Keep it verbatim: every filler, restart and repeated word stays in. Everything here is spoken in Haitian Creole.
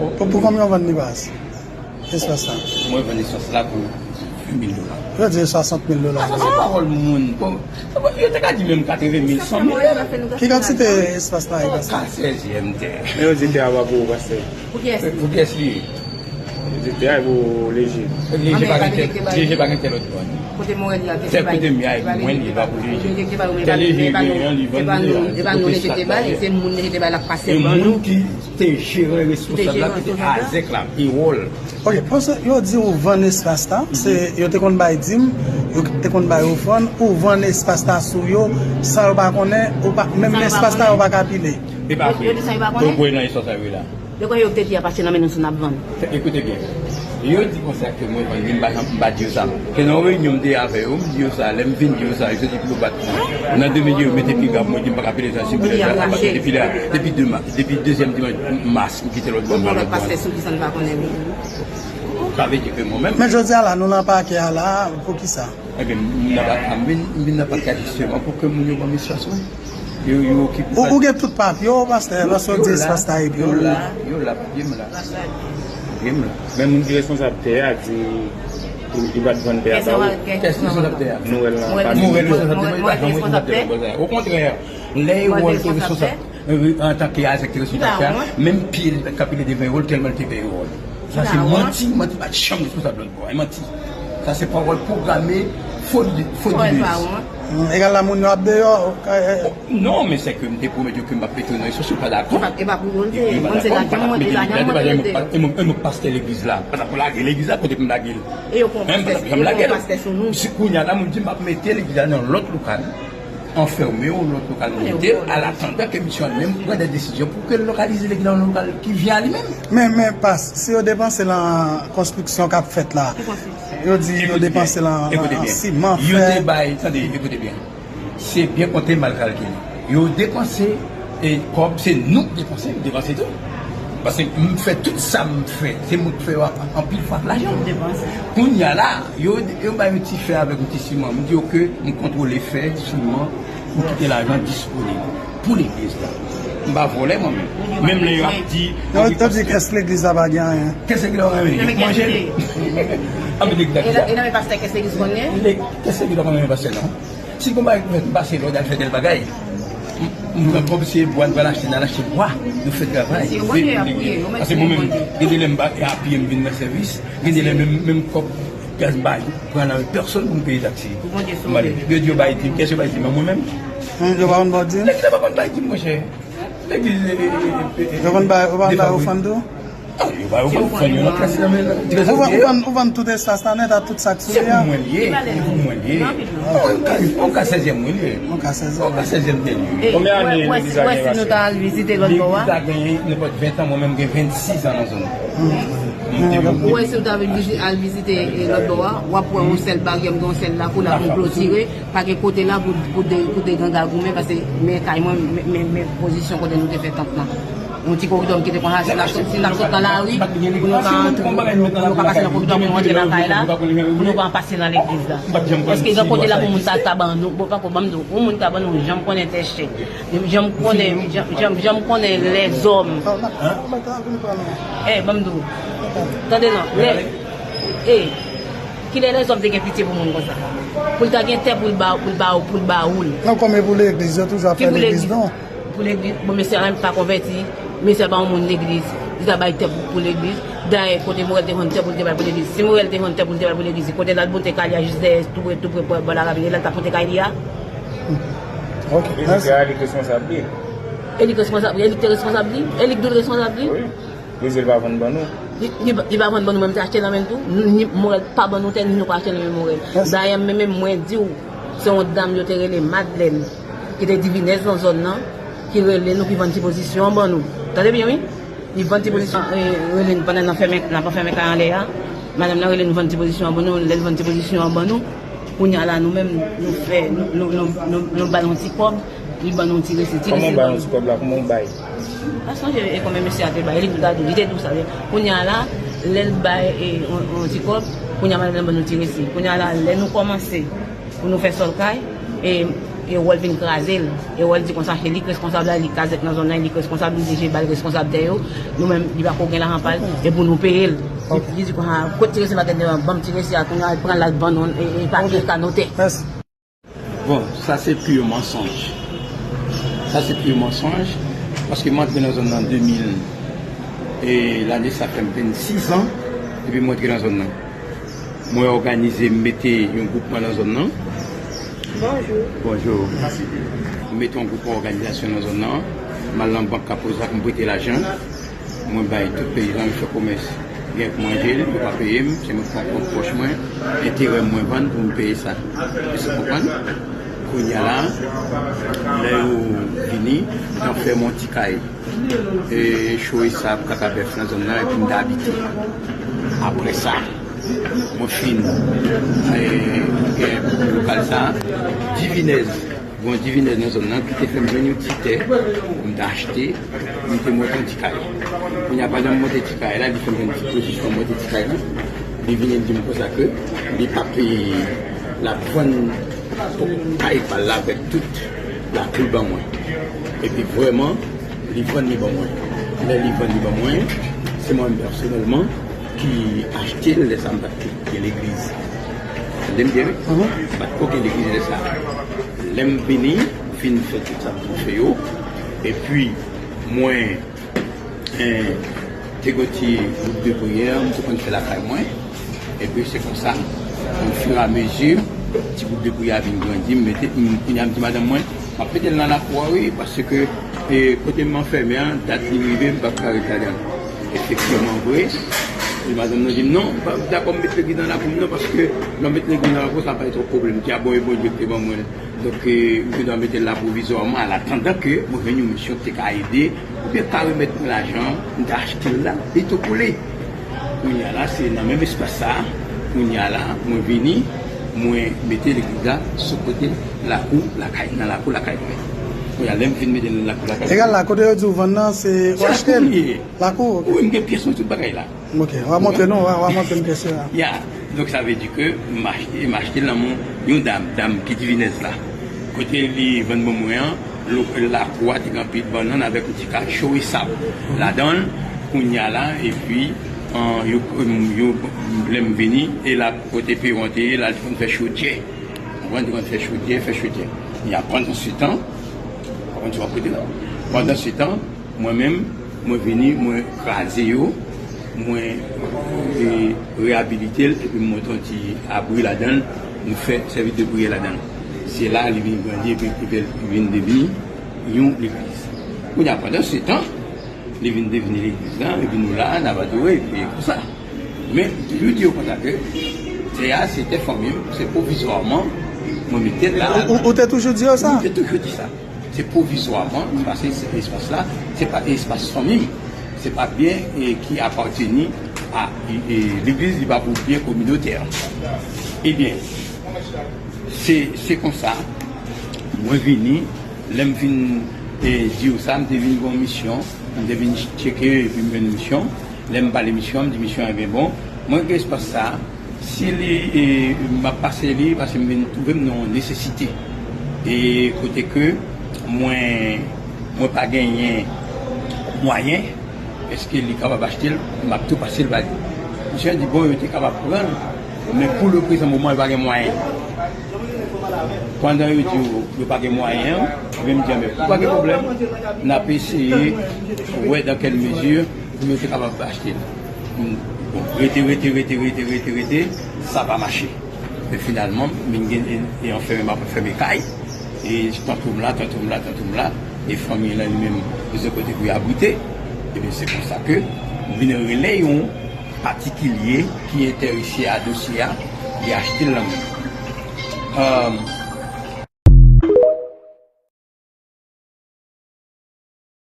Pou, pou konbyen w vann li baz? Espas la? Mwen vann espas la pou ven mil dola. Yo di swasant mil dola. Sa se pawòl moun. Bon, yo te ka di menm katreven mil, san mil. Ki kantite espas la e pastè? Ka sèzyèm tè. Men yo di tè a pa pou ou, pastè. Pou kiyès li? Pou kiyès li ye? Yo di tè a pou Leje. Leje pa gen tè, Leje pa gen tè lòt bò. Kote Morèl ye a, tè kote m ye a, e pou mwen li, e pa pou Leje. Tè Leje genyen an, li vann li a. Se kote espas la ye. Se moun Leje te bay, l ap pase ban nou. Moun ki te jeran e responsab la, ki te azèk la, ewòl. Ok, paske yo di ou vann espas la, se yo te konn bay dim, yo te konn bay ofrann, ou vann espas la sou yo, san yo pa konnen, ou pa, menm espas la yo pa ka pile. E pa vre. Yo di san yo pa konnen? Donk, ou kwè nan espas la yo la. Yo kwè yo te di a pase nan men nou si n ap vann. Ekoute byen. Yo di konsa ke mwen vann li, m pa janm, m pa di yo sa. Se nan yon reyinyon m te avè yo, m di yo sa, lè m vin di yo sa, yo soti pou yo bat mwen. Nan demen yo mete piga pou mwen, di m pa ka pile sa, si m pile sa, m pa depi la, depi de ma-, depi dezyèm dimanch mas, m kite lòt bò, m al lòt bò. Pastè sou ki sa n pa konnen li. Sa vle di ke mwen menm. Men jodi a la, nou nan pakè a la, pou ki sa? Ebyen, m nan pakè a, m vin, m vin nan pakè a jisteman pou ke moun yo ban m espas mwen. Yo, yo okipe. Ou, ou gen tout papye w, pastè, paske w di espas la epi yo la, yo la, papye m la. Papye m la. Men moun ki responsab tè a di li, li pa t vann tè a ba ou. Kiyès ki responsab tè a? Morèl la. Morèl responsab tè, li pa janm responsab tè nan bò sa. Okontrè, lè Ewòl te responsab, antanke azèk te responsab tè a, menm pye li pa t ka pile devan Ewòl, tèlman li te pè Ewòl. Sa se manti, manti pa t janm responsab lòt bò. E manti. Sa se pawòl pwograme, fo, fo. Egal la moun yo ap deyò. Non, men se ke m te pwomèt yo ke m ap mete yo nan reso, yo pa dakò. E pa pou yo l te ye. Mwen se lajan mwen, e lajan mwen te mete. E mwen, e mwen pastè legliz la. Pa t ap lage legliz la, kote pou m lage l? E yo pran pastè, yo pran pastè sou nou. Si kounye a la, moun di m ap mete legliz la nan lòt lokal. Anfème yo, lòt lokal mete, a latandan ke misyon an menm pran de desizyon pou ke l lokalize legliz la nan yon lokal ki vyen a li menm. Men, men, pas, si yo depanse lan konstriksyon k ap fèt la, yo di yo depanse lan, lan siman, fè. Yo te bay, tande, ekoute byen. Se byen konte, mal kalkile. Yo depanse, e kòb, se nou k depanse, nou depanse tou. Paske m fè tout sa m fè, se mwen k fè yo anpil fwa ak lajan m. Kounye a la, yo, yo bay yon ti fè avèk yon ti siman. M di yo ke m kontwole fè, siman, m kite lajan disponib pou legliz la. M pa vòlè mwen menm. Menm lè yo ap di, yo di kès legliz la pa gen anyen. Kès legliz la pa gen anyen. Manje. Anpil legliz la ki sa. E nan men pastè kès legliz konn gen? Kès legliz la pa gen anyen pastè non. Si gon bagay pou fèt, m pase lòd al fè tèl bagay. M, m pran kòb se bwa, n pral achte, n al achte bwa. Nou fè travay. Paske mwen menm, gen de lè m pa, e a pye m vin nan sèvis. Gen de lè menm, menm kòb gaz m pa pran nan men pèsonn pou m peye taksi. M ale. Yo di yo bay dim, kès yo bay dim an? Mwen menm. Yo pa konn ba w dim? Legliz la pa konn bay dim, monchè. Legliz, e, e, e, e, yo konn bay, yo pa konn bay ofrann tou? Ah, yo bay ofrann, yo nan klas nan men trezòryè. Ou vann, ou vann tout espas la nèt ak tout sa k sou li a? Se pou mwen li ye, se pou mwen li ye. Yon ka, yon ka sèzyèm mwen li ye. Yon ka sèzyèm. Yon ka sèzyèm tè li ye. Konbyen ane legliz la genyen pastè? Legliz la genyen nenpòt ven tan, mwen menm gen vennsis an nan zòn nan. Ou wè si w ta vin vizite, al vizite, e, lòt bò a, w ap wè yon sèl baryè, m gen yon sèl lakou la pou m klotire. Pa gen kote la pou, pou de, pou de ganga goumen, paske men kay mwen, men, men, men pozisyon kote nou te fè tant lan. Yon ti koridò m kite konsa, si n ap sot, si n ap sot nan lari, pou nou ka antre, pou nou ka pase nan koridò, pou nou antre nan kay la, pou nou pa pase nan legliz la. Èske gen kote la pou moun ta, ta ban nou? Bon, pako, ban m di w, yon moun ka ban nou, janm konnen tè chè. Janm konnen, janm, janm, janm konnen lèzòm. Eh, ban m di w. Tande non, lè, eh, kilè lèzòm te gen pitye pou moun konsa? Pou l ta gen tè pou l ba, pou l ba, pou l ba ou l. Non, kòm e pou legliz, yo toujou ap fè legliz, non? Pou legliz, bon, mesye a menm pa konvèti, mesye a pa yon moun legliz, li ta bay tè pou, pou legliz. Dayè, kote Morèl te vann tè pou l te bay pou legliz. Si Morèl te vann tè pou l te bay pou legliz, kote l al monte kay li a jis dèyè, tou pre, tou pre bò, bò laravin, e la l t ap monte kay li a. Ok, mèsi. Li di se a li k responsab li. E li k responsab li, e li k te responsab li, e li k dwe responsab li. Wi. Li di l pa vann ban nou. Li, li, li pa vann ban nou, men m te achte nan men l tou. Ni Morèl pa ban nou tè, ni nou pa achte nan men Morèl. Dayè, men menm mwen di w, se yon dam yo te rele Madlèn, ki te divinès nan zòn nan, ki rele nou, ki vann ti pozisyon an ban nou. Tande byen, wi. Li vann ti pozisyon, e, rele n pandan n ap fèmen, n ap fèmen kay anlè a. Madanm nan rele n vann ti pozisyon an ban nou, lè l vann ti pozisyon an ban nou, kounye a la, nou menm, nou fè, nou, nou, nou, nou, nou ba l yon ti kòb, li ban nou yon ti resi, ti resi. Kòman w bay yon ti kòb la, kòman w bay? Pa sonje, e, konbyen mesye a te bay, li di w sa, li te di w sa, wi. Kounye a la, lè l bay, e, yon, yon ti kòb, kounye a madanm nan ban nou ti resi. Kounye a la, lè nou kòmanse, pou nou fè sòl kay, e, E Wòl vin kraze l. E Wòl di konsa, se li k responsab la, li kazèk nan zòn nan, li k responsab, li dirije bal, responsab tè yo. Nou menm, li pa ko gen lajan pa l, e pou nou peye l. Li, li di konsa, kot ti resi pa tande, ban m ti resi a, kounye a, pran l al vann nou, e, e pa, e ka note. Mèsi. Bon, sa se pur mensonge. Sa se pur mensonge, paske mwen antre nan zòn nan de mil, e lane sa fè m vennsis an, epi mwen antre nan zòn nan. Mwen òganize, m mete yon gwoupman nan zòn nan. Bonjou. Bonjou. M mete yon gwoupman òganizasyon nan zòn nan. M al nan bank Kapoza pou m prete lajan. Mwen bay tout peyizan yo fè komès. Gen pou manje l, yo pa peye m, se mwen k pran kont pòch mwen, enterè m mwen vann pou m peye sa. Èske w konprann? Kounye a la, lè yo vini, m t ap fè m yon ti kay. E cho e sab, kaka bèf nan zòn nan, epi m t abite. Apre sa, mwen fin, e, gen lokal sa, divinèz. Bon, divinèz nan zòn nan ki te fè m jwenn yon ti tè pou m te achte, pou m te monte yon ti kay. Kounye a, pandan m monte ti kay la, li fè m jwenn ti pozisyon monte ti kay la. Li vin di m konsa ke li p ap, l ap vann kay pa l la avèk tout lakou l ban mwen. Epi vrèman, li vann li ban mwen. Lè li vann li ban mwen, se mwen menm pèsonèlman ki achte l, lè sa m pa t gen legliz. Tande m byen, wi. M pa t ko gen legliz lè sa. Lè m vini, m fin fè tout sa m konn fè yo. Epi, mwen, eh, te gen ti gwoup de priyè, m te konn fè lakay mwen. Epi, se konsa, ofiramezu, ti gwoup de priyè a vin grandi, m mete, m, kounye a, m di madanm mwen, m ap mete l nan lakou a, wi, paske, eh, kote m anfèmen an, dat li rive, m p ap ka ret ladan l. Efektivman vre, e madanm nan di m, "Non, m pa dakò m met legliz nan lakou m non, paske lè w met legliz nan lakou, sa bay twòp pwoblèm." M di, "A bon, e Bondye ki te ban mwen l." Donk, e, m te dwa mete l la pwovizwaman, an atandan ke mwen jwenn yon misyon ki te ka ede, oubyen ka remèt mwen lajan, m te achte l la, li tou koule. Kounye a la, se nan menm espas sa a, kounye a la, mwen vini, mwen mete legliz la sou kote lakou lakay, nan lakou lakay mwen. Kounye a, lè m fin mete l nan lakou lakay mwen. Egal la, kote yo di w vann nan, se ou achte l? Lakou, ok. Wi, m gen pyès mwen, tout bagay la. Ok, w a montre nou, w a, w a montre m pyès yo a. Ya, donk sa vle di ke m achte, m achte l nan men yon dam, dam ki divinèz la. Kote li vann ban mwen an, lo-, lakou a te gen anpil bannann avèk yon ti kay cho e sab ladan l, kounye a la, epi, an, yo, yo, lè m vini, e la kote pewon te ye, la l te konn fè chodyè. Ou konprann, te konn fè chodyè, fè chodyè. Kounye a, pandansetan, pa konn si w ap koute la. Pandansetan, mwen menm, mwen vini, mwen kraze yo, mwen, e, reyabilite l, epi m monte yon ti abri ladan l, nou fè sèvis de priyè ladan l. Se la li vin grandi, epi, epi li vin devni yon legliz. Kounye a, pandansetan, li vin devni legliz la, epi nou la, n ap adore, epi konsa. Men, m toujou di yo konsa ke tè a, se tè fanmi m, se pwovizwaman, mwen mete l la. Ou, ou, ou te toujou di yo sa? M te toujou di sa. Se pwovizwaman, paske se espas la, se pa espas fanmi m. Se pa byen, e, ki apateni a, e, e, legliz, li pa pou byen kominotè. Ebyen, se, se konsa, mwen vini, lè m fin, e, di yo sa, m te vin gen yon misyon, m te vin tcheke, epi m jwenn misyon. Lè m pale misyon, m di misyon an, ebyen bon, mwen gen espas sa, si li, e, m ap pase li, paske m vin twouve m nan yon nesesite. E kote ke mwen, mwen pa genyen mwayen, èske li kapab achte l, m ap tou pase l ba li. Misye di, bon, yo te kapab pran l, men pou le prezan moman, yo pa gen mwayen. Pandan yo di yo, yo pa gen mwayen an, ebyen m di, men pa gen pwoblèm, n ap eseye wè dans quelle mesure pou yo te kapab achte l. Bon, rete, rete, rete, sa pa mache. Men finalman, m vin gen, e, e anfèmen, m ap anfèmen kay. E tantou m la, tantou m la, tantou m la. E fanmi an li menm, bezwen kote pou y abrite. Ebyen, se konsa ke m vin rele yon patikilye ki enterese a dosye a, li achte l nan men m. Euh,